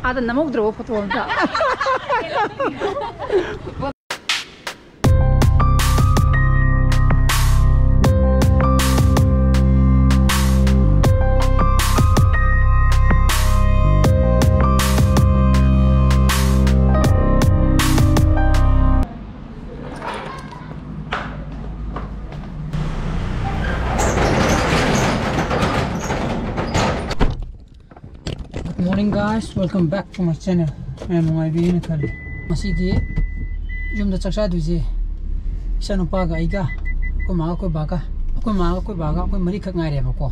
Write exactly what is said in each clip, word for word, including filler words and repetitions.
ꯑꯗ ꯅꯝꯍꯧꯗ꯭ꯔꯕꯣ ꯐꯣꯇꯣ ꯑꯝꯇ? Good morning, guys, welcome back to my channel. ꯃꯌꯥꯝ ꯅꯨꯡꯉꯥꯏꯕꯤꯌꯦꯅ ꯈꯜꯂꯤ꯫ ꯉꯁꯤꯗꯤ ꯌꯨꯝꯗ ꯆꯥꯛ ꯆꯥꯗꯣꯏꯁꯦ ꯏꯆꯥꯅꯨꯄꯥꯒ ꯑꯩꯒ, ꯑꯩꯈꯣꯏ ꯃꯥꯒ ꯑꯩꯈꯣꯏ ꯕꯥꯒ, ꯑꯩꯈꯣꯏ ꯃꯥꯒ ꯑꯩꯈꯣꯏ ꯕꯥꯒ ꯑꯩꯈꯣꯏ ꯃꯔꯤꯈꯛ ꯉꯥꯏꯔꯦꯕꯀꯣ꯫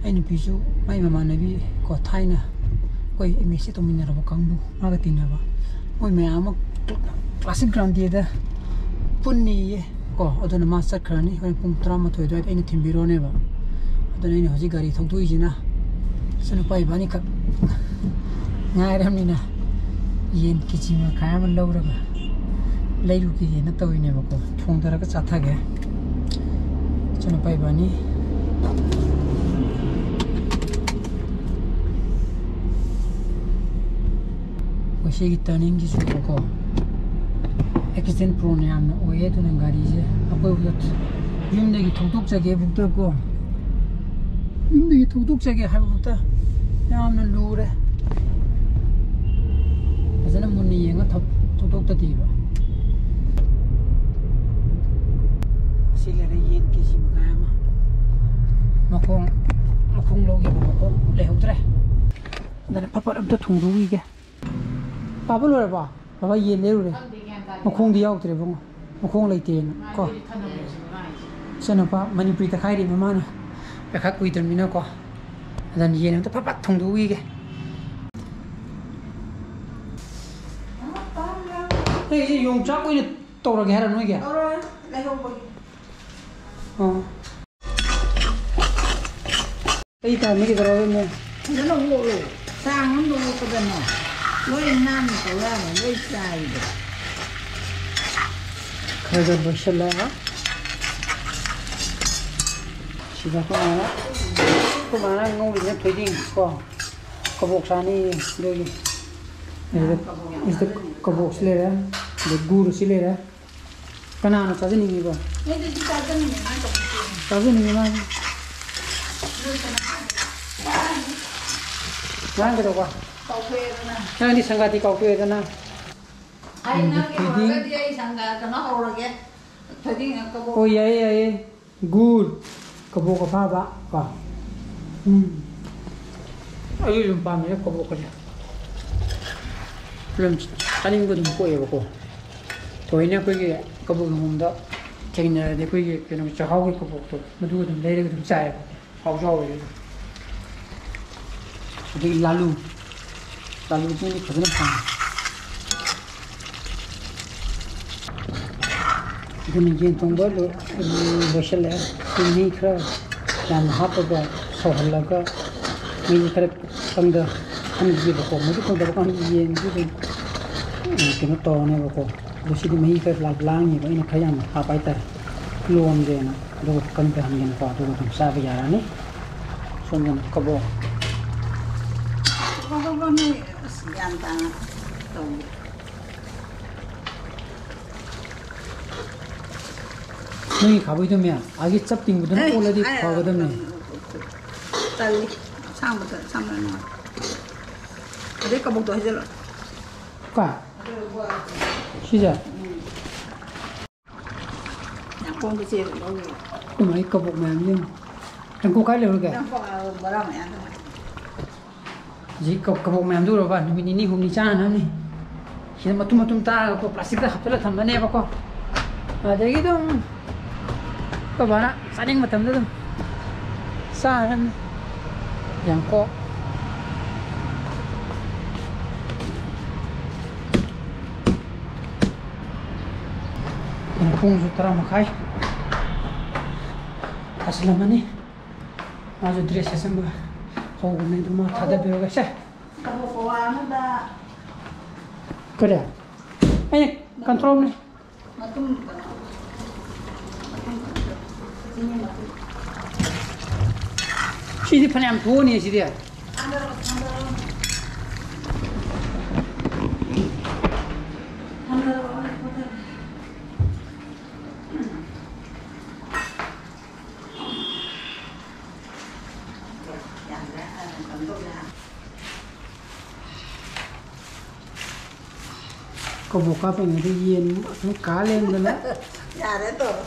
ꯑꯩ ꯅꯨꯄꯤꯁꯨ ꯃꯥꯏ ꯃꯃꯥꯟꯅꯕꯤ ꯀꯣ, ꯊꯥꯏꯅ ꯑꯩꯈꯣꯏ ꯑꯦꯝ ꯑꯦꯁ ꯁꯤ ꯇꯧꯃꯤꯟꯅꯔꯕ ꯀꯥꯡꯕꯨ, ꯃꯥꯒ ꯇꯤꯟꯅꯕ, ꯃꯣꯏ ꯃꯌꯥꯝ ꯑꯃ ꯀ꯭ꯂꯥꯁꯤꯛ ꯒ꯭ꯔꯥꯟꯗꯦꯗ ꯄꯨꯟꯅꯤꯌꯦ ꯀꯣ꯫ ꯑꯗꯨꯅ ꯃꯥ ꯆꯠꯈ꯭ꯔꯅꯤ꯫ ꯍꯣꯔꯦꯟ ꯄꯨꯡ ꯇꯔꯥꯃꯥꯊꯣꯏ ꯑꯗꯨꯋꯥꯏꯗ ꯑꯩꯅ ꯊꯤꯟꯕꯤꯔꯣꯅꯦꯕ꯫ ꯑꯗꯨꯅ ꯑꯩꯅ ꯍꯧꯖꯤꯛ ꯒꯥꯔꯤ ꯊꯧꯗꯣꯛꯏꯁꯤꯅ ꯏꯆꯥꯅꯨꯄꯥ ꯏꯕꯥꯅꯤꯈꯛ ꯉꯥꯏꯔꯕꯅꯤꯅ ꯌꯦꯟ ꯀꯦ ꯖꯤ ꯃꯈꯥꯏ ꯑꯃ ꯂꯧꯔꯒ ꯂꯩꯔꯨꯈꯤꯒꯦꯅ ꯇꯧꯔꯤꯅꯦꯕꯀꯣ꯫ ꯊꯣꯡꯗꯔꯒ ꯆꯥꯊꯒꯦ꯫ ꯏꯆꯥꯅꯨꯄꯥ ꯏꯕꯥꯅꯤ꯫ ꯑꯩꯈꯣꯏ ꯁꯤꯒꯤ ꯇꯔꯅꯤꯡꯁꯤꯁꯨꯀꯣ, ꯑꯦꯛꯁꯤꯗꯦꯟ ꯄ꯭ꯔꯣꯟ ꯌꯥꯝꯅ ꯑꯣꯏꯌꯦ꯫ ꯑꯗꯨꯅ ꯒꯥꯔꯤꯁꯦ ꯑꯩꯈꯣꯏ ꯌꯨꯝꯗꯒꯤ ꯊꯧꯗꯣꯛꯆꯒꯦꯕꯨꯛꯇꯀꯣ, ꯌꯨꯝꯗꯒꯤ ꯊꯧꯗꯣꯛꯆꯒꯦ ꯍꯥꯏꯕꯕꯨꯛꯇ ꯌꯥꯝꯅ ꯂꯨꯔꯦ꯫ ꯐꯖꯅ ꯃꯨꯟꯅ ꯌꯦꯡꯉ ꯊꯧ-, ꯊꯧꯗꯣꯛꯇꯗꯤꯕ꯫ ꯑꯁꯤ ꯂꯩꯔꯦ ꯌꯦꯟ ꯀꯦ ꯖꯤ ꯃꯈꯥꯏ ꯑꯃ꯫ ꯃꯈꯣꯡ, ꯃꯈꯣꯡ ꯂꯧꯈꯤꯕ ꯃꯈꯣꯡ ꯂꯩꯍꯧꯗ꯭ꯔꯦ꯫ ꯑꯗꯨꯅ ꯐꯠ ꯐꯠ ꯑꯝꯇ ꯊꯣꯡꯗꯣꯛꯈꯤꯒꯦ꯫ ꯄꯥꯕ ꯂꯣꯏꯔꯕꯣ? ꯕꯕꯥ ꯌꯦꯟ ꯂꯩꯔꯨꯔꯦ꯫ ꯃꯈꯣꯡꯗꯤ ꯌꯥꯎꯗ꯭ꯔꯦ ꯏꯕꯨꯡꯉꯣ꯫ ꯃꯈꯣꯡ ꯂꯩꯇꯦꯅ ꯀꯣ꯫ ꯏꯆꯟꯅꯨꯄꯥ ꯃꯅꯤꯄꯨꯔꯤ ꯇꯛꯈꯥꯏꯔꯤ ꯃꯃꯥꯅ꯫ ꯄꯩꯈꯥ ꯀꯨꯏꯗ꯭ꯔꯕꯅꯤꯅꯀꯣ꯫ ꯑꯗꯨꯅ ꯌꯦꯟ ꯑꯝꯇ ꯐꯠ ꯐꯠ ꯊꯣꯡꯗꯣꯛꯎꯈꯤꯒꯦ꯫ ꯅꯪꯒꯤꯁꯦ ꯌꯣꯡꯆꯥꯛ ꯑꯣꯏꯅ ꯇꯧꯔꯒꯦ ꯍꯥꯏꯔꯣ ꯅꯣꯏꯒꯤ? ꯇꯧꯔꯣꯏ, ꯂꯩꯍꯧꯕꯒꯤ꯫ ꯑꯣ꯫ ꯀꯩ ꯇꯧꯔꯝꯃꯤ ꯀꯩꯗꯧꯔꯒꯦ? ꯐꯖꯅ ꯑꯣꯠꯂꯣ꯫ ꯆꯥꯡ ꯑꯃꯗ ꯑꯣꯠꯄꯗꯅꯦ, ꯂꯣꯏ ꯅꯥꯟꯅ ꯇꯧ ꯌꯥꯕ, ꯂꯣꯏ ꯆꯥꯏꯕ꯫ ꯈꯔ ꯈꯔ ꯂꯣꯏꯁꯤꯜꯂꯦ꯫ ꯁꯤꯗ ꯑꯩꯈꯣꯏ ꯃꯥꯅ, ꯑꯩꯈꯣꯏ ꯃꯥꯅ ꯉꯧꯔꯤꯁꯤꯅ ꯊꯣꯏꯗꯤꯡ ꯀꯣ꯫ ꯀꯕꯣꯛ ꯆꯥꯅꯤ ꯑꯗꯨꯒꯤ꯫ ꯑꯗꯨꯗ ꯀꯕꯣꯛꯁꯤ ꯂꯩꯔꯦ, ꯑꯗꯩ ꯒꯨꯔꯁꯤ ꯂꯩꯔꯦ꯫ ꯀꯅꯥꯅ ꯆꯥꯖꯅꯤꯡꯉꯤꯕ? ꯑꯩꯗꯤ ꯆꯥꯖꯅꯤꯡꯉꯦ, ꯃꯥ ꯇꯧꯕꯁꯦ꯫ ꯆꯥꯖꯅꯤꯡꯉꯦ ꯃꯥꯗꯤ꯫ ꯉꯔꯥꯡ ꯀꯩꯗꯧꯕ? ꯀꯥꯎꯊꯣꯛꯑꯦꯗꯅ꯫ ꯅꯪꯗꯤ ꯁꯪꯒꯥꯇꯤ ꯀꯥꯎꯊꯣꯛꯑꯦꯗꯅ꯫ ꯑꯩ ꯅꯪꯒꯤ ꯊꯣꯏꯗꯤꯡ꯫ ꯍꯧꯔꯒꯗꯤ ꯑꯩ ꯁꯪꯒꯥ ꯀꯩꯅꯣ ꯍꯧꯔꯒꯦ꯫ ꯊꯣꯏꯗꯤꯡ ꯀꯕꯣꯛ꯫ ꯑꯣ, ꯌꯥꯏꯌꯦ, ꯌꯥꯏꯌꯦ꯫ ꯒꯨꯔ꯫ ꯀꯕꯣꯛ ꯑꯐꯥꯕ ꯀꯣ꯫ ꯎꯝ꯫ ꯑꯩꯁꯨ ꯑꯗꯨꯝ ꯄꯥꯝꯃꯦ ꯀꯕꯣꯛꯀꯁꯦ꯫ ꯑꯗꯨꯝ ꯆꯥꯅꯤꯡꯕ ꯑꯗꯨꯝ ꯄꯣꯛꯑꯦꯕꯀꯣ꯫ ꯊꯣꯏꯅ ꯑꯩꯈꯣꯏꯒꯤ ꯀꯕꯣꯛ ꯌꯣꯟꯐꯝꯗ ꯊꯦꯡꯅꯔꯗꯤ ꯑꯩꯈꯣꯏꯒꯤ ꯀꯩꯅꯣ ꯆꯥꯛꯍꯥꯎꯒꯤ ꯀꯕꯣꯛꯇꯣ ꯃꯗꯨ ꯑꯗꯨꯝ ꯂꯩꯔꯒ ꯑꯗꯨꯝ ꯆꯥꯏꯌꯦꯕ꯫ ꯍꯥꯎꯁꯨ ꯍꯥꯎꯋꯦ꯫ ꯑꯗꯒꯤ ꯂꯥꯂꯨ, ꯂꯥꯂꯨꯁꯤꯃꯗꯤ ꯐꯖꯅ ꯐꯪꯉꯦ꯫ ꯑꯗꯨꯅ ꯌꯦꯟ ꯊꯣꯡꯕ ꯂꯣꯏ-, ꯂꯣꯏꯁꯤꯜꯂꯛꯑꯦ꯫ ꯃꯍꯤ ꯈꯔ ꯌꯥꯝꯅ ꯍꯥꯞꯄꯒ ꯁꯧꯍꯜꯂꯒ ꯃꯍꯤ ꯈꯔ ꯀꯪꯗꯍꯟꯈꯤꯕꯀꯣ꯫ ꯃꯗꯨ ꯀꯪꯗꯕ ꯀꯥꯟꯗ ꯌꯦꯟꯁꯨ ꯑꯗꯨꯝ, ꯑ, ꯀꯩꯅꯣ ꯇꯧꯔꯅꯦꯕꯀꯣ꯫ ꯑꯗꯣ ꯁꯤꯗꯤ ꯃꯍꯤ ꯈꯔ ꯂꯥꯡ-, ꯂꯥꯡꯉꯤꯕ, ꯑꯩꯅ ꯈꯔ ꯌꯥꯝꯅ ꯍꯥꯞꯄ ꯍꯥꯏꯇꯥꯔꯦ, ꯂꯣꯟꯒꯦꯅ꯫ ꯑꯗꯨꯒ ꯀꯪꯗꯍꯟꯒꯦꯅꯀꯣ꯫ ꯑꯗꯨꯒ ꯑꯗꯨꯝ ꯆꯥꯕ ꯌꯥꯔꯅꯤ꯫ ꯁꯣꯝꯗꯅ ꯀꯕꯣꯛ꯫ ꯀꯕꯣꯛ ꯅꯣꯏ ꯑꯁ ꯒ꯭ꯌꯥꯟ ꯇꯥꯅ ꯇꯧꯋꯤ꯫ ꯅꯣꯏꯒꯤ ꯈꯥꯕꯩꯗꯣ ꯃꯌꯥꯝ ꯑꯥꯒꯤ ꯆꯞ ꯇꯤꯡꯕꯗꯨꯅ ꯑꯦ, ꯑꯣꯜꯂꯗꯤ ꯑꯦ, ꯐꯒꯗꯕꯅꯦ꯫ ꯇꯜꯂꯤ꯫ ꯑꯁꯥꯡꯕꯗ, ꯑꯁꯥꯡꯕꯗ ꯅꯨꯡꯉꯥꯏ꯫ ꯑꯗꯩ ꯀꯕꯣꯛꯇꯣ ꯍꯩꯖꯜꯂꯣ꯫ ꯀꯥ? ꯁꯤꯁꯦ? ꯎꯝ꯫ ꯌꯥꯡꯀꯣꯡꯗ ꯆꯦꯕ ꯂꯧꯔꯦ꯫ ꯑꯩꯈꯣꯏ ꯃꯥꯒꯤ ꯀꯕꯣꯛ ꯃꯌꯥꯝꯁꯦ ꯌꯦꯡꯉꯣ꯫ ꯌꯥꯡꯀꯣꯛ ꯀꯥꯏ ꯂꯩꯔꯨꯒꯦ? ꯌꯥꯡꯀꯣꯛ, ꯑꯥ, ꯕꯣꯔꯥ ꯃꯌꯥꯝꯗ꯫ ꯍꯧꯖꯤꯛ ꯀ-, ꯀꯕꯣꯛ ꯃꯌꯥꯝꯗꯣ ꯎꯔꯕ? ꯅꯨꯃꯤꯠ ꯅꯤꯅꯤ ꯍꯨꯝꯅꯤ ꯆꯥꯅꯅꯕꯅꯤ꯫ ꯁꯤꯗ ꯃꯇꯨꯝ ꯃꯇꯨꯝ ꯇꯥꯔꯒꯀꯣ, ꯄ꯭ꯂꯥꯁꯇꯤꯛꯇ ꯍꯥꯞꯆꯤꯜꯂ ꯊꯝꯃꯅꯦꯕꯀꯣ꯫ ꯑꯗꯒꯤ ꯑꯗꯨꯝ ꯑꯩꯈꯣꯏ ꯕꯥꯅ ꯆꯥꯅꯤꯡ ꯃꯇꯝꯗ ꯑꯗꯨꯝ ꯆꯥꯔꯅꯤ꯫ ꯌꯥꯡꯀꯣꯛ꯫ ꯄꯨꯡꯁꯨ ꯇꯔꯥ ꯃꯈꯥꯏ ꯇꯥꯁꯤꯜꯂꯝꯃꯅꯤ꯫ ꯃꯥꯁꯨ ꯗ꯭ꯔꯦꯁ ꯁꯦꯠꯆꯟꯕ ꯍꯧꯕꯅꯦ, ꯑꯗꯨ ꯃꯥ ꯊꯥꯗꯕꯤꯔꯒ ꯁꯦ꯫ ꯀꯕꯣꯛ ꯄꯋꯥ ꯑꯃꯗ꯫ ꯀꯔꯤ? ꯑꯩꯅ ꯀꯟꯊꯣꯛꯑꯝꯅꯦ꯫ ꯃꯇꯨꯝ ꯀꯩꯅꯣ, ꯃꯇꯨꯝ ꯀꯩꯅꯣ, ꯆꯤꯅꯤ ꯃꯇꯨꯝ꯫ ꯁꯤꯗꯤ ꯐꯅꯌꯥꯝ ꯊꯣꯛꯑꯅꯤ ꯁꯤꯗꯤ꯫ ꯀꯕꯣꯛ ꯀꯥꯞꯄꯉꯩꯗ ꯌꯦꯟ ꯑꯗꯨꯝ ꯀꯥ ꯂꯩꯔꯝꯗꯅ꯫ ꯌꯥꯔꯦ ꯇꯧꯔꯣ꯫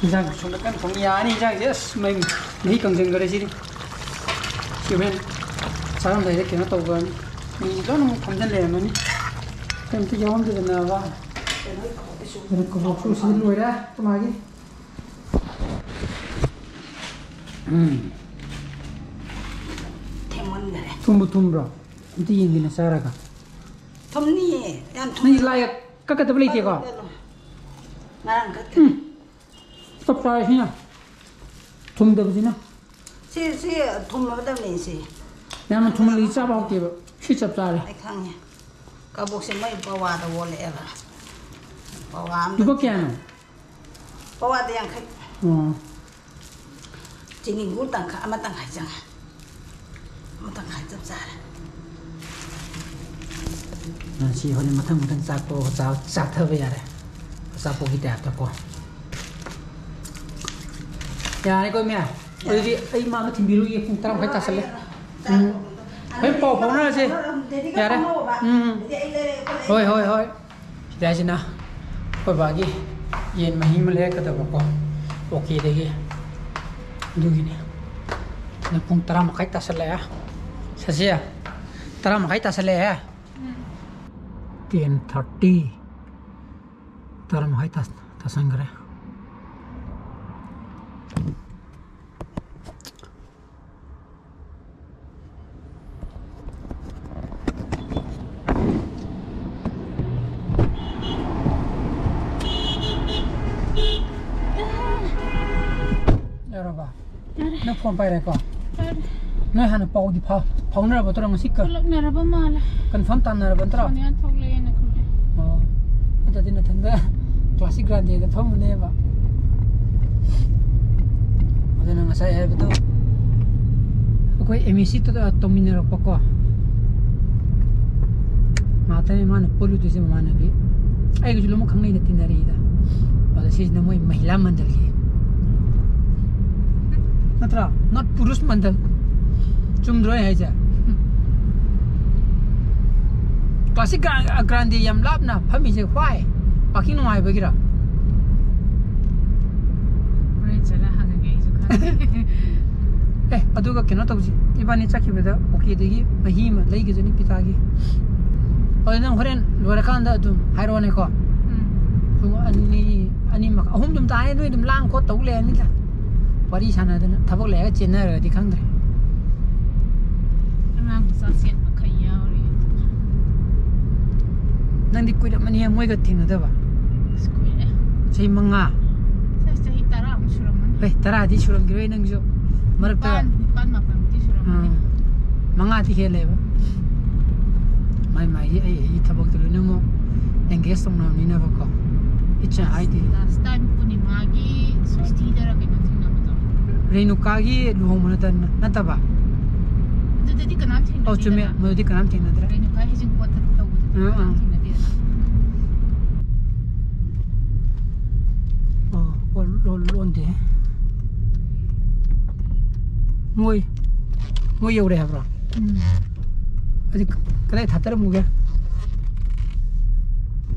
ꯏꯟꯖꯥꯡ ꯁꯣꯝꯗ ꯀꯟꯅ ꯊꯣꯡ ꯌꯥꯅꯤ꯫ ꯏꯟꯖꯥꯡꯁꯦ ꯑꯁ ꯃꯩ, ꯃꯍꯤ ꯀꯪꯁꯤꯟꯈꯔꯦ ꯁꯤꯗꯤ꯫ ꯁꯤ ꯍꯣꯔꯦꯟ ꯆꯥꯔꯝꯗꯥꯏꯗ ꯀꯩꯅꯣ ꯇꯧꯈ꯭ꯔꯅꯤ꯫ ꯃꯤ ꯂꯣꯏꯅꯃꯛ ꯐꯝꯖꯤꯟ ꯂꯩꯔꯝꯃꯅꯤ꯫ ꯑꯩꯈꯣꯏ ꯑꯝꯇ ꯌꯥꯎꯔꯝꯗꯗꯅꯕ꯫ ꯀꯩꯅꯣ ꯀꯕꯣꯛꯁꯨ ꯁꯤꯗꯤ ꯂꯣꯏꯔꯦ꯫ ꯀꯃꯥꯏꯒꯤ? ꯎꯝ꯫ ꯊꯦꯡꯃꯟꯈꯔꯦ꯫ ꯊꯨꯝꯕꯨ ꯊꯨꯝꯕ꯭ꯔꯣ? ꯑꯝꯇ ꯌꯦꯡꯒꯦꯅꯦ ꯆꯥꯔꯒ꯫ ꯊꯨꯝꯅꯤꯌꯦ, ꯌꯥꯝ ꯊꯨꯝ-, ꯅꯪꯒꯤ ꯂꯥꯏ ꯀꯛꯀꯗꯕ ꯂꯩꯇꯦꯀꯣ? ꯉꯔꯥꯡ ꯀꯛꯈ꯭ꯔꯦ꯫ ꯎꯝ꯫ ꯆꯞ ꯆꯥꯔꯦ ꯁꯤꯅ꯫ ꯊꯨꯝꯗꯕꯁꯤꯅ꯫ ꯁꯤ, ꯁꯤ ꯊꯨꯝꯃꯒꯗꯕꯅꯦ ꯁꯤ꯫ ꯌꯥꯝꯅ ꯊꯨꯝꯃꯜꯂꯗꯤ ꯆꯥꯕ ꯍꯥꯎꯇꯦꯕ꯫ ꯁꯤ ꯆꯞ ꯆꯥꯔꯦ꯫ ꯑꯩ ꯈꯪꯉꯦ꯫ ꯀꯕꯣꯛꯁꯦ ꯃꯣꯏ ꯄꯋꯥꯗ ꯑꯣꯜꯂꯛꯑꯦꯕ꯫ ꯄꯋꯥ ꯑꯃꯗ ꯂꯨꯄꯥ ꯀꯌꯥꯅꯣ? ꯄꯋꯥꯗ ꯌꯥꯡꯈꯩ꯫ ꯑꯣ꯫ ꯆꯤꯅꯤ ꯒꯨ ꯇꯪꯈꯥꯏ, ꯑꯃ ꯇꯪꯈꯥꯏ ꯆꯪꯉꯦ꯫ ꯑꯃ ꯇꯪꯈꯥꯏ ꯆꯞ ꯆꯥꯔꯦ꯫ ꯑ, ꯁꯤ ꯍꯣꯔꯦꯟ ꯃꯊꯪ ꯃꯊꯪ ꯆꯥꯛ ꯇꯣꯛꯑꯒ ꯆꯥ-, ꯆꯥꯊꯕ ꯌꯥꯔꯦ꯫ ꯑꯆꯥꯄꯣꯠꯀꯤ ꯇꯥꯏꯞꯇꯀꯣ꯫ ꯌꯥꯔꯦꯀꯣ, ꯏꯃꯥ? ꯑꯗꯨꯗꯤ ꯑꯩ ꯃꯥ ꯑꯃ ꯊꯤꯟꯕꯤꯔꯨꯒꯦ, ꯄꯨꯡ ꯇꯔꯥ ꯃꯈꯥꯏ ꯇꯥꯁꯜꯂꯦ꯫ ꯎꯝ꯫ ꯍꯣꯔꯦꯟ ꯄꯥꯎ ꯐꯥꯎꯅꯔꯁꯦ꯫ ꯌꯥꯔꯦ? ꯎꯝ꯫ ꯍꯣꯏ, ꯍꯣꯏ, ꯍꯣꯏ꯫ ꯁꯤꯗ ꯍꯥꯏꯁꯤꯅ ꯑꯩꯈꯣꯏ ꯕꯥꯒꯤ ꯌꯦꯟ ꯃꯍꯤ ꯑꯃ ꯂꯩꯔꯛꯀꯗꯕꯀꯣ, ꯑꯣꯀꯦꯗꯒꯤ꯫ ꯑꯗꯨꯒꯤꯅꯤ꯫ ꯑꯗꯨ ꯄꯨꯡ ꯇꯔꯥ ꯃꯈꯥꯏ ꯇꯥꯁꯜꯂꯛꯑꯦ꯫ ꯁꯁꯦ, ꯇꯔꯥ ꯃꯈꯥꯏ ꯇꯥꯁꯜꯂꯛꯑꯦ꯫ Ten thirty꯫ ꯇꯔꯥ ꯃꯈꯥꯏ ꯇꯥ-, ꯇꯥꯁꯟꯈ꯭ꯔꯦ꯫ ꯌꯥꯔꯕ? ꯌꯥꯔꯦ꯫ ꯅꯪ ꯐꯣꯟ ꯄꯥꯏꯔꯦꯀꯣ? ꯄꯥꯏꯔꯦ꯫ ꯅꯣꯏ ꯍꯥꯟꯅ ꯄꯥꯎꯗꯤ ꯐꯥꯎ-, ꯐꯥꯎꯅꯔꯕ ꯅꯠꯇ꯭ꯔꯣ ꯉꯁꯤ ꯀ-, ꯄꯨꯜꯂꯛꯅꯔꯕ ꯃꯥꯜꯂꯦ꯫ Confirm ꯇꯥꯟꯅꯔꯕ ꯅꯠꯇ꯭ꯔꯣ? ꯁꯣꯅꯤꯌꯥ ꯊꯣꯛꯂꯛꯑꯦꯅ ꯈꯨꯝꯃꯦ꯫ ꯑꯣ꯫ ꯅꯠꯇ꯭ꯔꯗꯤ ꯅꯊꯟꯗ classic grande ꯗ ꯐꯝꯃꯨꯅꯦꯕ꯫ ꯑꯗꯨꯅ ꯉꯁꯥꯏ ꯍꯥꯏꯕꯗꯣ, ꯑꯩꯈꯣꯏ ꯑꯦꯝ ꯑꯦꯁ ꯁꯤ ꯇꯧꯃꯤꯟꯅꯔꯛꯄꯀꯣ꯫ ꯉꯥꯛꯇꯅꯦ ꯃꯥꯅ ꯄꯨꯜꯂꯨꯗꯣꯏꯁꯦ ꯃꯃꯥꯟꯅꯕꯤ꯫ ꯑꯩꯒꯁꯨ ꯂꯣꯏꯅꯃꯛ ꯈꯪꯅꯩꯗ, ꯇꯤꯟꯅꯔꯛꯏꯗ꯫ ꯑꯗꯣ ꯁꯤꯁꯤꯅ ꯃꯣꯏ ꯃꯍꯤꯂꯥ ꯃꯟꯗꯜꯒꯤ꯫ ꯅꯠꯇ꯭ꯔꯥ? Not ꯄꯨꯔꯨꯁ ꯃꯟꯗꯜ꯫ ꯆꯨꯝꯗ꯭ꯔꯣ ꯑꯩ ꯍꯥꯏꯁꯦ? ꯀ꯭ꯂꯥꯁꯤꯛ ꯒ꯭ꯔꯥꯟꯗꯤ ꯌꯥꯝ ꯂꯥꯞꯅ ꯐꯝꯃꯤꯁꯦ why? ꯄꯥꯔꯀꯤꯡ ꯅꯨꯡꯉꯥꯏꯕꯒꯤꯔꯣ? ꯍꯣꯔꯦꯟ ꯆꯠꯂ ꯍꯪꯉꯒꯦ, ꯑꯩꯁꯨ ꯈꯪꯗꯦ꯫ ꯑꯦ, ꯑꯗꯨꯒ ꯀꯩꯅꯣ ꯇꯧꯁꯤ, ꯏꯕꯥꯅꯤ ꯆꯠꯈꯤꯕꯗ ꯑꯣꯀꯦꯗꯒꯤ ꯃꯍꯤ ꯑꯃ ꯂꯩꯒꯤꯁꯅꯤ ꯄꯤꯇꯥꯒꯤ꯫ ꯑꯗꯨ ꯅꯪ ꯍꯣꯔꯦꯟ ꯂꯣꯏꯔꯀꯥꯟꯗ ꯑꯗꯨꯝ ꯍꯥꯏꯔꯛꯑꯣꯅꯦꯀꯣ꯫ ꯎꯝ꯫ ꯄꯨꯡ ꯑꯅꯤ, ꯑꯅꯤ ꯃꯈꯥꯏ, ꯑꯍꯨꯝ ꯑꯗꯨꯝ ꯇꯥꯔꯦ, ꯅꯣꯏ ꯑꯗꯨꯝ ꯂꯥꯡ ꯈꯣꯠ ꯇꯧ ꯂꯩꯔꯅꯤꯗ꯫ ꯋꯥꯔꯤ ꯁꯥꯟꯅꯗꯅ ꯊꯕꯛ ꯂꯩꯔꯒ ꯆꯦꯟꯅꯔꯒꯗꯤ ꯈꯪꯗ꯭ꯔꯦ꯫ ꯑꯉꯥꯡ ꯃꯆꯥ ꯆꯦꯟꯕ ꯈꯔ ꯌꯥꯎꯔꯤ꯫ ꯅꯪꯗꯤ ꯀꯨꯏꯔꯝꯃꯅꯤꯍꯦ ꯃꯣꯏꯒ ꯊꯦꯡꯅꯗꯕ꯫ ꯑꯁ, ꯀꯨꯏꯔꯦ꯫ ꯆꯍꯤ ꯃꯉꯥ? ꯆꯍꯤ, ꯆꯍꯤ ꯇꯔꯥꯃꯨꯛ ꯁꯨꯔꯝꯃꯅꯤ꯫ ꯍꯦ, ꯇꯔꯥꯗꯤ ꯁꯨꯔꯝꯈꯤꯔꯣꯏ ꯅꯪꯁꯨ꯫ ꯃꯔꯛꯇ ꯅꯤꯄꯥꯟ, ꯅꯤꯄꯥꯟ ꯃꯥꯄꯟꯃꯨꯛꯇꯤ ꯁꯨꯔꯝꯃꯅꯤ꯫ ꯑꯥ, ꯃꯉꯥꯗꯤ ꯍꯦꯜꯂꯦꯕ꯫ ꯃꯥꯏ ꯃꯥꯏꯒꯤ ꯑꯩ ꯑꯩꯒꯤ ꯊꯕꯛꯇ ꯂꯣꯏꯅꯃꯛ engage ꯇꯧꯅꯕꯅꯤꯅꯕꯀꯣ꯫ It's a idea꯫ Last time ꯄꯨꯔꯅꯤꯃꯥꯒꯤ ꯁꯣꯁꯇꯤꯗꯔ ꯀꯩꯅꯣ ꯊꯦꯡꯅꯕꯗꯣ꯫ ꯔꯦꯅꯨꯀꯥꯒꯤ ꯂꯨꯍꯣꯡꯕ ꯅꯠꯇ-, ꯅꯠꯇꯕ? ꯑꯗꯨꯗꯗꯤ ꯀꯅꯥꯝ ꯊꯦꯡꯅꯗꯦꯗꯅ꯫ ꯑꯣ, ꯆꯨꯝꯃꯦ, ꯃꯗꯨꯗꯤ ꯀꯅꯥꯝ ꯊꯦꯡꯅꯗ꯭ꯔꯦ꯫ ꯔꯦꯅꯨꯀꯥ ꯍꯩꯖꯤꯡꯄꯣꯠꯇ ꯇꯧꯕꯗꯨꯗꯤ ꯑꯥ, ꯀꯅꯥꯝ ꯑꯥ꯫ ꯊꯦꯡꯅꯗꯦꯗꯅ꯫ ꯑꯣ, ꯑꯣ, ꯂꯣꯟ-, ꯂꯣꯟꯗꯦ꯫ ꯃꯣꯏ, ꯃꯣꯏ ꯌꯧꯔꯦ ꯍꯥꯏꯕ꯭ꯔꯣ? ꯎꯝ꯫ ꯍꯧꯖꯤꯛ ꯀꯗꯥꯏ ꯊꯥꯗꯔꯝꯃꯨꯒꯦ?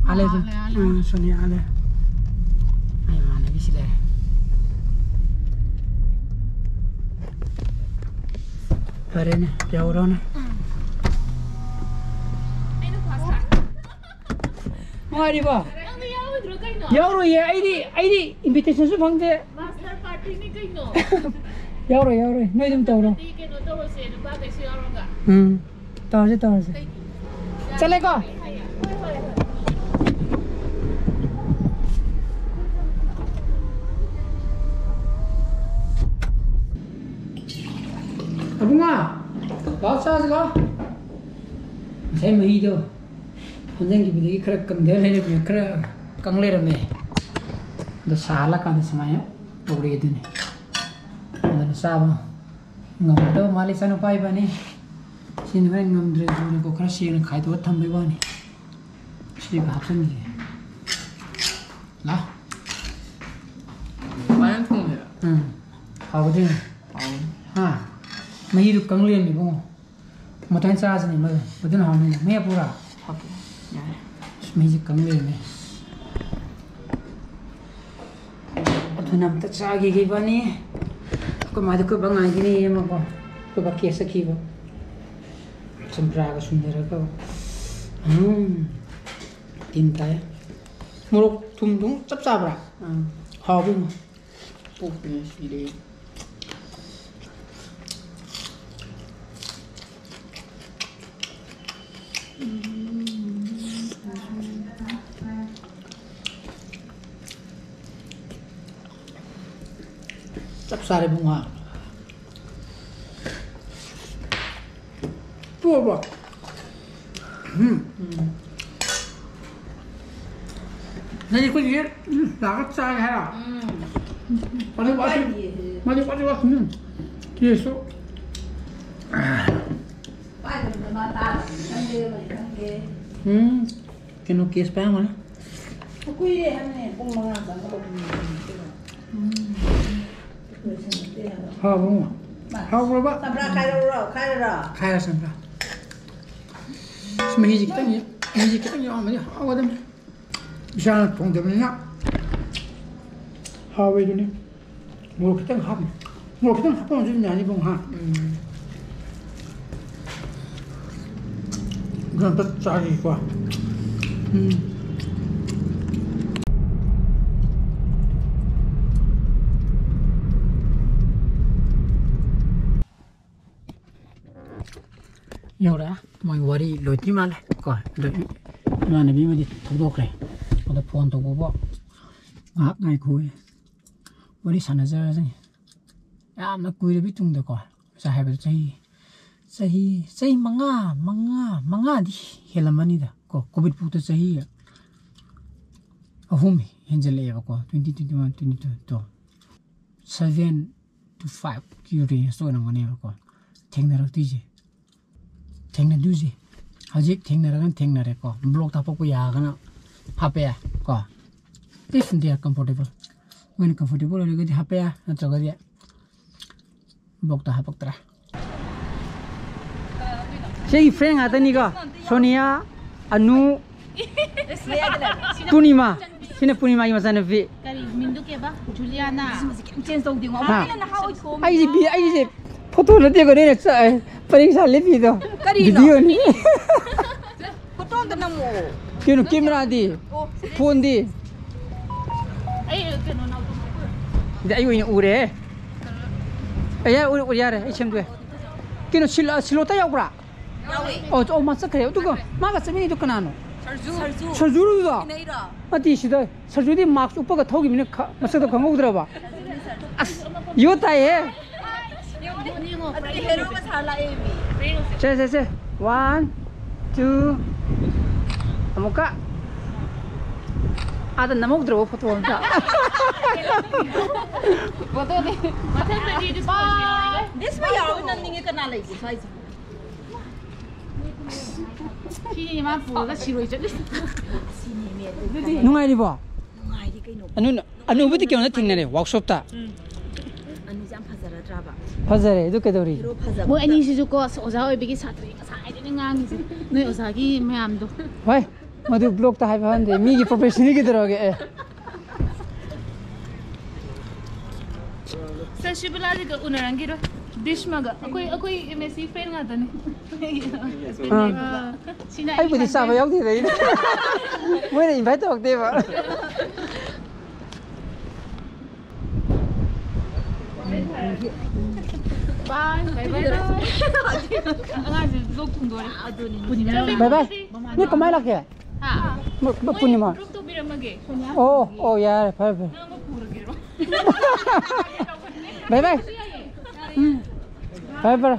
ꯑꯥ, ꯂꯩ, ꯑꯥ, ꯂꯩ, ꯑꯥ, ꯂꯩ꯫ ꯎꯝ, ꯁꯣꯅꯤꯌꯥ, ꯑꯥ, ꯂꯩ꯫ ꯑꯩ ꯏꯃꯥꯟꯅꯕꯤꯁꯤ ꯂꯩꯔꯦ꯫ ꯐꯔꯦꯅꯦ, ꯌꯧꯔꯣꯅꯦ꯫ ꯎꯝ꯫ ꯑꯩꯅ ꯐꯥꯁ ꯇꯥꯏ꯫ ꯅꯨꯡꯉꯥꯏꯔꯤꯕꯣ? ꯅꯪꯗꯤ ꯌꯥꯎꯔꯣꯏꯗ꯭ꯔꯣ ꯀꯩꯅꯣ? ꯌꯥꯎꯔꯣꯏꯌꯦ, ꯑꯩꯗꯤ, ꯑꯩꯗꯤ invitation ꯁꯨ ꯐꯪꯗꯦ꯫ Master party ꯅꯤ ꯀꯩꯅꯣ? ꯌꯥꯎꯔꯣꯏ, ꯌꯥꯎꯔꯣꯏ, ꯅꯣꯏ ꯑꯗꯨꯝ ꯇꯧꯔꯣ꯫ ꯑꯗꯨꯗꯤ ꯀꯩꯅꯣ ꯇꯧꯔꯁꯦ, ꯅꯨꯄꯥꯈꯩꯁꯨ ꯌꯥꯎꯔꯒ꯫ ꯎꯝ, ꯇꯧꯔꯁꯦ, ꯇꯧꯔꯁꯦ꯫ ꯀꯩꯒꯤ? ꯆꯠꯂꯦꯀꯣ? ꯍꯣꯏ, ꯍꯣꯏ, ꯍꯣꯏ꯫ ꯑꯕꯨꯡꯉꯣ, ꯂꯥꯛꯑꯣ ꯆꯥꯁꯤ ꯂꯥꯛꯑꯣ꯫ ꯉꯁꯥꯏ ꯃꯍꯤꯗꯣ ꯍꯟꯖꯟꯈꯤꯕꯗꯒꯤ ꯈꯔ ꯀꯪꯗ ꯂꯩꯔꯝꯃꯦ, ꯈꯔ ꯀꯪ ꯂꯩꯔꯝꯃꯦ꯫ ꯑꯗꯣ ꯁꯥꯍꯜꯂꯀꯥꯟꯗ ꯁꯨꯃꯥꯏꯅ ꯇꯧꯔꯦ ꯑꯗꯨꯅꯤ꯫ ꯑꯗꯨꯅ ꯆꯥꯕ ꯉꯝꯒꯗꯕ ꯃꯥꯜꯂꯤ ꯏꯆꯥꯅꯨꯄꯥ ꯏꯕꯥꯅꯤ꯫ ꯁꯤꯅ ꯍꯣꯔꯦꯟ ꯉꯝꯗ꯭ꯔꯁꯨꯅꯀꯣ ꯈꯔ ꯁꯦꯡꯅ ꯈꯥꯏꯗꯣꯛꯑ ꯊꯝꯕꯩ ꯋꯥꯅꯤ꯫ ꯁꯤꯒ ꯍꯥꯞꯆꯤꯟꯈꯤꯒꯦ꯫ ꯂꯥ꯫ ꯐꯖꯅ ꯊꯣꯡꯉꯦ꯫ ꯎꯝ꯫ ꯍꯥꯎꯒꯗꯣꯏꯅꯤ꯫ ꯍꯥꯎꯅꯤ꯫ ꯍꯥ? ꯃꯍꯤꯗꯨ ꯀꯪ ꯂꯩꯔꯝꯃꯤ ꯏꯕꯨꯡꯉꯣ꯫ ꯃꯇꯣꯟ ꯆꯥꯁꯤꯅꯦ ꯃꯗꯨ꯫ ꯃꯗꯨꯅ ꯍꯥꯎꯅꯤ꯫ ꯃꯍꯤ ꯍꯥꯞꯄꯨꯔꯥ? ꯍꯥꯞꯄꯣ꯫ ꯌꯥꯔꯦ꯫ ꯑꯁ, ꯃꯍꯤꯁꯦ ꯀꯪ ꯂꯩꯔꯝꯃꯦ꯫ ꯑꯗꯨꯅ ꯑꯝꯇ ꯆꯥꯈꯤꯒꯦ ꯏꯕꯥꯅꯤ꯫ ꯑꯩꯈꯣꯏ ꯃꯥꯗꯤ ꯑꯩꯈꯣꯏ ꯕꯥ ꯉꯥꯏꯒꯤꯅꯤ ꯑꯃꯀꯣ꯫ ꯑꯩꯈꯣꯏ ꯕꯥ ꯀꯦꯁ ꯆꯠꯈꯤꯕ꯫ ꯆꯝꯄ꯭ꯔꯥꯒ ꯁꯨꯝꯊꯔꯒ꯫ ꯎꯝ꯫ ꯇꯤꯟ ꯇꯥꯏ꯫ ꯃꯣꯔꯣꯛ ꯊꯨꯝ ꯑꯗꯨꯝ ꯆꯞ ꯆꯥꯕ꯭ꯔꯥ? ꯑꯥ꯫ ꯍꯥꯎꯕ ꯏꯃꯥ꯫ ꯄꯨꯛꯅ ꯁꯤꯔꯦ꯫ ꯆꯞ ꯆꯥꯔꯦ ꯏꯕꯨꯡꯉꯣ꯫ ꯇꯣꯛꯑꯕꯣ? ꯎꯝ꯫ ꯎꯝ꯫ ꯅꯪꯗꯤ ꯑꯩꯈꯣꯏꯒꯤ, ꯎꯝ, ꯂꯥꯛꯑꯒ ꯆꯥꯒꯦ ꯍꯥꯏꯔꯣ? ꯎꯝ꯫ ꯃꯗꯨ ꯋꯥꯁꯤ-, ꯀꯥꯏꯗꯤꯌꯦ꯫ ꯃꯗꯨ ꯋꯥꯁꯤ ꯋꯥꯁꯤ, ꯎꯝ꯫ ꯇꯦꯁꯇꯨ꯫ ꯄꯥꯏꯗꯕꯗ ꯃꯥ ꯇꯥꯔꯕꯅꯤ ꯈꯪꯗꯦ, ꯑꯃꯅꯤ ꯈꯪꯗꯦ꯫ ꯎꯝ꯫ ꯀꯩꯅꯣ ꯀꯦꯁ ꯄꯥꯏꯔꯝꯒꯅꯤ꯫ ꯀꯨꯏꯔꯦ ꯍꯥꯏꯕꯅꯦ, ꯄꯨꯡ ꯃꯉꯥ ꯆꯪꯒꯗꯧꯕꯅꯤ꯫ ꯎꯝ꯫ ꯍꯥꯎꯕ꯭ꯔꯣ? ꯍꯥꯎꯕ꯭ꯔꯣꯕ? ꯆꯝꯄ꯭ꯔꯥ ꯈꯥꯏꯔꯛꯎꯔꯣ? ꯈꯥꯏꯔꯔꯣ? ꯈꯥꯏꯔ ꯆꯝꯄ꯭ꯔꯥ꯫ ꯑꯁ, ꯃꯍꯤꯁꯦ ꯈꯤꯇꯪ, ꯃꯍꯤꯁꯦ ꯈꯤꯇꯪ ꯌꯥꯎꯔꯝꯃꯗꯤ ꯍꯥꯎꯒꯗꯕꯅꯤ꯫ ꯏꯁꯥꯅ ꯊꯣꯡꯗꯕꯅꯤꯅ ꯍꯥꯎꯋꯦ ꯑꯗꯨꯅꯤ꯫ ꯃꯣꯔꯣꯛ ꯈꯤꯇꯪ ꯍꯥꯞꯄꯨ꯫ ꯃꯣꯔꯣꯛ ꯈꯤꯇꯪ ꯍꯥꯞꯄꯝꯃꯁꯨ ꯑꯗꯨꯝ ꯌꯥꯅꯤ ꯏꯕꯨꯡꯉꯣ, ꯍꯥ? ꯎꯝ꯫ ꯑꯗꯨ ꯑꯝꯇ ꯆꯥꯈꯤꯒꯦꯀꯣ꯫ ꯎꯝ꯫ ꯌꯧꯔꯛꯑꯦ꯫ ꯃꯣꯏ ꯋꯥꯔꯤ ꯂꯣꯏꯗ꯭ꯔꯤ ꯃꯥꯜꯂꯦ ꯀꯣ꯫ ꯑꯗꯣ ꯏꯃꯥꯟꯅꯕꯤ ꯑꯃꯗꯤ ꯊꯧꯗꯣꯛꯈ꯭ꯔꯦ꯫ ꯑꯗꯣ ꯐꯣꯟ ꯇꯧꯕꯕꯨ ꯉꯥꯏꯍꯥꯛ ꯉꯥꯏꯈꯣꯌꯦ꯫ ꯋꯥꯔꯤ ꯁꯥꯟꯅꯖꯔꯁꯅꯤ꯫ ꯌꯥꯝꯅ ꯀꯨꯏꯔꯕꯤ ꯇꯨꯡꯗꯀꯣ꯫ ꯉꯁꯥꯏ ꯍꯥꯏꯕꯗꯣ ꯆꯍꯤ, ꯆꯍꯤ, ꯆꯍꯤ ꯃꯉꯥ, ꯃꯉꯥ, ꯃꯉꯥꯗꯤ ꯍꯦꯜꯂꯝꯃꯅꯤꯗ ꯀꯣ꯫ ꯀꯣꯚꯤꯠ ꯐꯥꯎꯗ ꯆꯍꯤ ꯑꯍꯨꯝ ꯍꯦꯟꯖꯜꯂꯛꯑꯦꯕꯀꯣ꯫ Twenty twenty one, twenty twenty two꯫ Seven, to five ꯀꯤ range ꯇ ꯑꯣꯏꯔꯝꯒꯅꯦꯕꯀꯣ ꯊꯦꯡꯅꯔꯛꯇꯣꯏꯁꯦ꯫ ꯊꯦꯡꯅꯗꯣꯏꯁꯦ꯫ ꯍꯧꯖꯤꯛ ꯊꯦꯡꯅꯔꯒꯅ ꯊꯦꯡꯅꯔꯦꯀꯣ, vlog ꯇ ꯍꯥꯄꯛꯄ ꯌꯥꯔꯒꯅ ꯍꯥꯄꯛꯑꯦ ꯀꯣ, if they are comfortable, ꯃꯣꯏꯅ comfortable ꯑꯣꯏꯔꯒꯗꯤ ꯍꯥꯄꯛꯑꯦ, ꯅꯠꯇ꯭ꯔꯒꯗꯤ vlog ꯇ ꯍꯥꯄꯛꯇ꯭ꯔꯦ꯫ ꯁꯤꯒꯤ friend ꯉꯥꯛꯇꯅꯤꯀꯣ, ꯁꯣꯅꯤꯌꯥ, ꯑꯅꯨ, ꯄꯨꯔꯅꯤꯃꯥ꯫ ꯁꯤꯅ ꯄꯨꯔꯅꯤꯃꯥꯒꯤ ꯃꯆꯥꯅꯨꯄꯤ꯫ ꯀꯔꯤ ꯃꯤꯡꯗꯨ ꯀꯦꯕ? ꯖꯨꯂꯤꯌꯥꯅꯥ꯫ ꯃꯁꯤ ꯀꯩꯝ change ꯇꯧꯗꯦꯉꯣ꯫ ꯍꯥ? ꯑꯩꯈꯣꯏꯅ ꯅꯍꯥ ꯑꯣꯏꯊꯣꯛꯑꯝꯃꯤ꯫ ꯑꯩꯁꯦ ꯕꯤ-, ꯑꯩꯁꯦ photo ꯅꯠꯇꯦꯀꯣ, ꯅꯣꯏꯅ ꯆ-, ꯄꯔꯤꯡ ꯁꯥ ꯂꯦꯞꯄꯤꯗꯣ꯫ ꯀꯔꯤꯅꯣ? Video ꯅꯤ꯫ Photo ꯑꯝꯇ ꯅꯝꯃꯛꯑꯣ꯫ ꯀꯩꯅꯣ, camera ꯗꯤ? ꯑꯣ꯫ Phone ꯗꯤ? ꯑꯩ ꯀꯩꯅꯣ ꯅꯥꯎꯇꯣꯝ ꯁꯤ ꯑꯩ ꯑꯣꯏꯅ ꯎꯔꯦ꯫ ꯑꯦ, ꯌꯥꯔꯦ, ꯎꯔꯦ, ꯎꯔꯦ, ꯌꯥꯔꯦ, ꯑꯩ ꯁꯦꯝꯗꯣꯛꯑꯦ꯫ ꯀꯩꯅꯣ, ꯁꯤꯂꯣ-, ꯁꯤꯂꯣꯇ ꯌꯥꯎꯕ꯭ꯔꯥ? ꯌꯥꯎꯋꯦ꯫ ꯑꯣ, ꯑꯣ, ꯃꯥ ꯆꯠꯈ꯭ꯔꯦ꯫ ꯑꯗꯨꯒ ꯃꯥꯒ ꯆꯠꯃꯤꯟꯅꯩꯗꯣ ꯀꯅꯥꯅꯣ? ꯁꯔꯖꯨ꯫ ꯁꯔꯖꯨ꯫ ꯁꯔꯖꯨꯔꯣ ꯑꯗꯨꯗꯣ? ꯏꯅꯩꯔꯣ? ꯅꯠꯇꯦ, ꯁꯤꯗ ꯁꯔꯖꯨꯗꯤ mask ꯎꯞꯄꯒ ꯊꯧꯈꯤꯕꯅꯤꯅ ꯈ-, ꯃꯁꯛꯇꯣ ꯈꯪꯍꯧꯗ꯭ꯔꯕ? ꯑꯁ, ꯌꯣ ꯇꯥꯏꯍꯦ꯫ ꯑꯗꯨꯗꯤ ꯍꯦꯔꯣꯒ ꯁꯥꯔ ꯂꯥꯛꯑꯦ ꯃꯤ꯫ ꯁꯦ, ꯁꯦ, ꯁꯦ꯫ One, two꯫ ꯑꯃꯨꯛꯀ꯫ ꯑꯥꯗ ꯅꯝꯍꯧꯗ꯭ꯔꯕ photo ꯑꯝꯇ? ꯃꯊꯪꯗꯗꯤ ꯑꯗꯨ ꯄꯨꯔꯁꯤ ꯌꯥꯎꯔꯦ꯫ Bye꯫ This ꯃꯌꯥꯝ ꯅꯝꯅꯤꯡꯉꯦ, ꯀꯅꯥ ꯂꯩꯒꯦ ꯁ꯭ꯋꯥꯏꯁꯤꯕꯨ? ꯁꯤꯅꯤ ꯃꯥ ꯄꯨꯔꯒ ꯁꯤꯔꯣꯏ ꯆꯠꯂꯤꯁꯦ꯫ ꯁꯤꯅꯦꯃꯤ ꯑꯗꯨ꯫ ꯅꯨꯡꯉꯥꯏꯔꯤꯕꯣ? ꯅꯨꯡꯉꯥꯏꯔꯤ ꯀꯩꯅꯣ꯫ ꯑꯅꯨ-, ꯑꯅꯨꯕꯨꯗꯤ ꯀꯩꯅꯣꯗ ꯊꯦꯡꯅꯔꯦ, workshop ꯇ꯫ ꯎꯝ꯫ ꯑꯅꯨꯁꯦ ꯌꯥꯝ ꯐꯖꯔꯗ꯭ꯔꯥꯕ? ꯐꯖꯔꯦ, ꯑꯗꯨ ꯀꯩꯗꯧꯔꯤ? ꯍꯦꯔꯣ ꯐꯖꯕ꯫ ꯃꯣꯏ ꯑꯅꯤꯁꯤꯁꯨ ꯀꯣ, ꯑꯁ, ꯑꯣꯖꯥ ꯑꯣꯏꯕꯒꯤ ꯁꯥꯇ꯭ꯔꯤ ꯉꯁꯥꯏꯗꯩꯅꯦ ꯉꯥꯡꯉꯤꯁꯦ꯫ ꯅꯣꯏ ꯑꯣꯖꯥꯒꯤ ꯃꯌꯥꯝꯗꯣ꯫ ꯍꯣꯏ, ꯃꯗꯨ vlog ꯇ ꯍꯥꯏꯕ ꯍꯟꯗꯦ, ꯃꯤꯒꯤ profession ꯅꯤ ꯀꯩꯗꯧꯔꯒꯦ, ꯑꯦ꯫ ꯁꯔ ꯁꯤꯕꯂꯥꯗꯤꯒ ꯎꯅꯔꯝꯈꯤꯔꯣꯏ꯫ ꯕꯤꯁꯃꯒ꯫ ꯑꯩꯈꯣꯏ, ꯑꯩꯈꯣꯏ M S C friend ꯉꯥꯛꯇꯅꯤ꯫ ꯑꯥ꯫ ꯑꯥ꯫ ꯁꯤꯅ ꯑꯩꯕꯨꯗꯤ ꯆꯥꯕ ꯌꯥꯎꯗꯦꯗ ꯑꯩꯗꯤ꯫ ꯃꯣꯏꯅ invite ꯇꯧꯔꯛꯇꯦꯕ꯫ Bye, bye, bye. ꯑꯉꯥꯡꯁꯦ ꯂꯣꯛ ꯊꯨꯡꯗꯣꯔꯦ꯫ ꯑꯗꯨꯅꯤ꯫ Bye bye꯫ ꯅꯣꯏ ꯀꯃꯥꯏ ꯂꯥꯛꯀꯦ? ꯍꯥ? ꯃ-, ꯃ-, ꯃꯣꯏ ꯄꯨꯔꯅꯤꯃꯥ꯫ Drop ꯇꯧꯕꯤꯔꯝꯃꯒꯦ꯫ ꯑꯣ, ꯑꯣ, ꯌꯥꯔꯦ, ꯐꯔꯦ, ꯐꯔꯦ꯫ ꯅꯪ ꯑꯃ ꯄꯨꯔꯒꯦꯔꯣ? Bye bye꯫ ꯎꯝ꯫ ꯐꯔꯦ, ꯐꯔꯦ꯫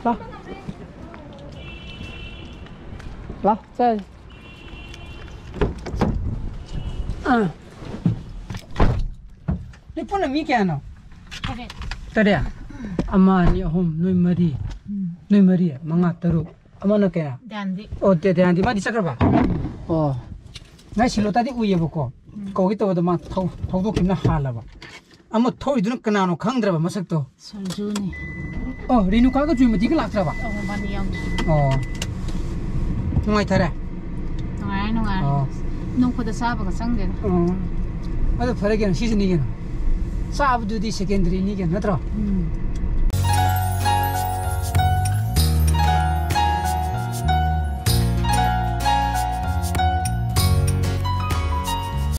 ꯂꯥꯎ꯫ ꯂꯥꯎ, ꯆꯥꯁꯤ꯫ ꯑꯥ꯫ ꯅꯣꯏ ꯄꯨꯟꯅ ꯃꯤ ꯀꯌꯥꯅꯣ? ꯇꯔꯦꯠ꯫ ꯇꯔꯦꯠ? ꯑꯃ, ꯑꯅꯤ, ꯑꯍꯨꯝ, ꯅꯣꯏ ꯃꯔꯤ꯫ ꯅꯣꯏ ꯃꯔꯤ, ꯃꯉꯥ, ꯇꯔꯨꯛ꯫ ꯑꯃꯅ ꯀꯌꯥ? ꯗ꯭ꯌꯥꯟꯗꯤ꯫ ꯑꯣ, ꯗꯦ-, ꯗꯦ-, ꯗꯦꯌꯥꯟꯗꯤ ꯃꯥꯗꯤ ꯆꯠꯈ꯭ꯔꯕ? ꯑꯣ꯫ ꯉꯥꯏ ꯁꯤꯂꯣꯇꯥꯗꯤ ꯎꯏꯌꯦꯕꯀꯣ꯫ ꯀꯧꯒꯦ ꯇꯧꯕꯗ ꯃꯥ ꯊꯧ-, ꯊꯧꯗꯣꯛꯈꯤꯕꯅ ꯍꯥꯜꯂꯕ꯫ ꯑꯃ ꯊꯧꯔꯤꯗꯨꯅ ꯀꯅꯥꯅꯣ ꯈꯪꯗ꯭ꯔꯕ ꯃꯁꯛꯇꯣ꯫ ꯁꯔꯖꯨꯅꯤ꯫ ꯑꯣ, ꯔꯦꯅꯨꯀꯥꯒ ꯖꯣꯏꯃꯇꯤꯒ ꯂꯥꯛꯇ꯭ꯔꯕ? ꯑꯣ, ꯃꯕꯥꯅꯤ ꯌꯥꯎꯗ꯭ꯔꯦ꯫ ꯑꯣ꯫ ꯅꯨꯡꯉꯥꯏꯊꯔꯦ? ꯅꯨꯡꯉꯥꯏꯔꯦ, ꯅꯨꯡꯉꯥꯏꯔꯦ꯫ ꯑꯣ꯫ ꯅꯣꯡ ꯐꯗ ꯆꯥꯕꯒ ꯆꯪꯗꯦꯗ꯫ ꯑꯣ꯫ ꯑꯗꯨ ꯐꯔꯦ ꯀꯩꯅꯣ, ꯁꯤꯁꯤꯅꯤ ꯀꯩꯅꯣ꯫ ꯆꯥꯕꯗꯨꯗꯤ ꯁꯦꯀꯦꯟꯗꯔꯤꯅꯤ ꯀꯩꯅꯣ, ꯅꯠꯇ꯭ꯔꯣ? ꯎꯝ꯫